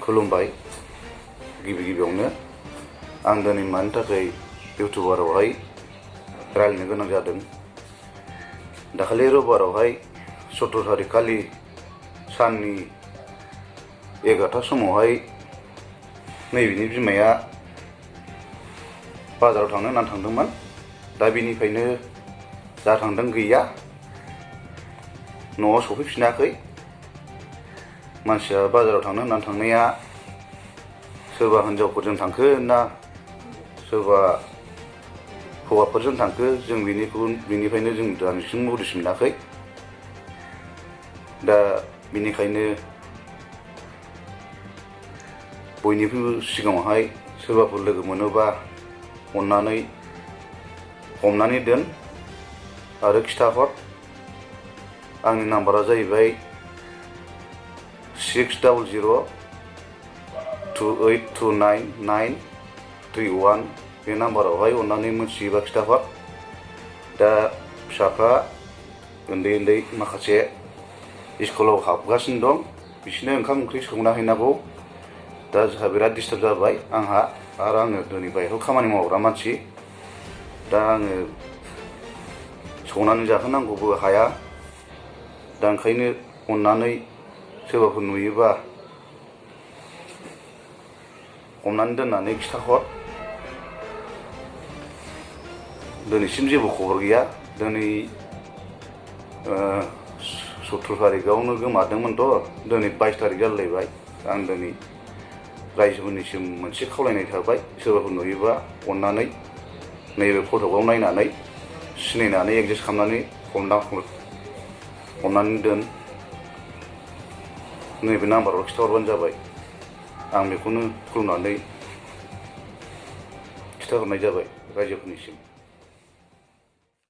खुलुमबाय। गिबियावनो आं दिनै मानि थाखाय इउटुबारावहाय रायज्लायनो गोनां जादों। दाखालि रबिबारावहाय 17 तारिख खालि साननि 11टा समावहाय नैबेनि बिमाया बाजाराव थांनो होननानै थांदोंमोन। दा बेनिफ्रायनो जा थांदों गैया, न'आव सफैफिनाखै। मानसिया बाजाराव थांनो होननानै थांनाया सोरबा हिनजावफोरजों थांखो ना सोरबा हौवाफोरजों थांखो, जों बेनिफ्रायनो जों दासिम उदिस मोनाखै। दा बेनिखायनो बयनिबो सिगाङावहाय सोरबाफोर लोगो मोनोबा अननानै हमनानै दोन आरो खिथाहर। आंनि नाम्बारा जाहैबाय 6002829231। बे नाम्बारावहाय अननानै मोनथियोबा खिथाहर। दा फिसाफ्रा उन्दै माखासे स्कुलाव हाबगासिनो दं, बिसोरनो ओंखाम ओंख्रि संना हैनांगौ। दा जोंहा बिराद डिस्टार्ब जाबाय आंहा, आरो आङो दिनै बाहेरायाव खामानि मावग्रा मानसि। दा आङो संनानै जाहोनांगौबो हाया। दा ओंखायनो अननानै सोरबाफोर नुयोबा हमनानै दोननानै खिथाहर। दिनैसिम जेबो खबर गैया। दिनै 17 तारिखआवनो गोमादोंमोनथ', दिनै 22 तारिख जालायबाय। आं दिनै रायजोफोरनिसिम मोनसे खावलायनाय थाबाय, सोरबाफोर नुयोबा अननानै नैबे फटकआव नायनानै सिनायनानै एडजास्ट खालामनानै हमनानै दोन। नैबे नाम्बाराव खिथाहरबानो जाबाय। आं बेखौनो खुलुमनानै खिथाहरनाय जाबाय रायजोफोरनिसिम।